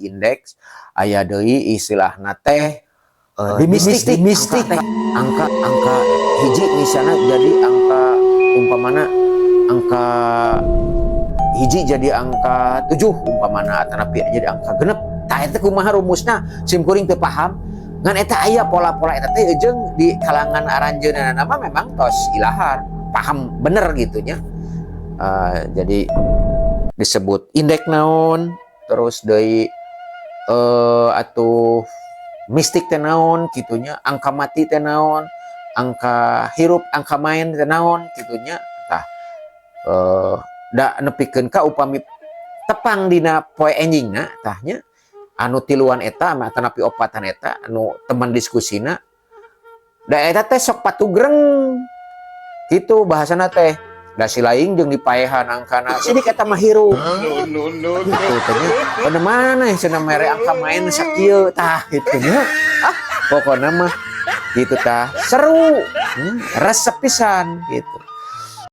Indeks aya deui istilahna teh Di mistik, mistik, mistik. Angka angka hiji misalnya jadi angka, umpamana angka hiji jadi angka 7 umpamana, atanapi jadi angka 6. Tah, eta kumaha rumusna sim kuring teu paham, ngan eta aya pola-pola eta teh jeung di kalangan aranjeunna mah memang tos ilahar paham bener gitu nya. Jadi disebut indeks naon, terus deui atuh mistik teh naon gitunya, angka mati teh naon, angka hirup, angka main teh naon gitunya. Tah, da nepikeun ka upami tepang dina poe enjingna, tah nya, anu tiluan eta atanapi opatan eta anu teman diskusina da eta teh sok patugreng gitu bahasana teh, da si laing jeung dipaehan angkana sidik eta mah hirup. No, no, no, no. Gitu teh nya, pada mana cenah mere angka main sakieu, tah gitu nya. Ah, pokoknya mah gitu tah, seru, resep pisan gitu.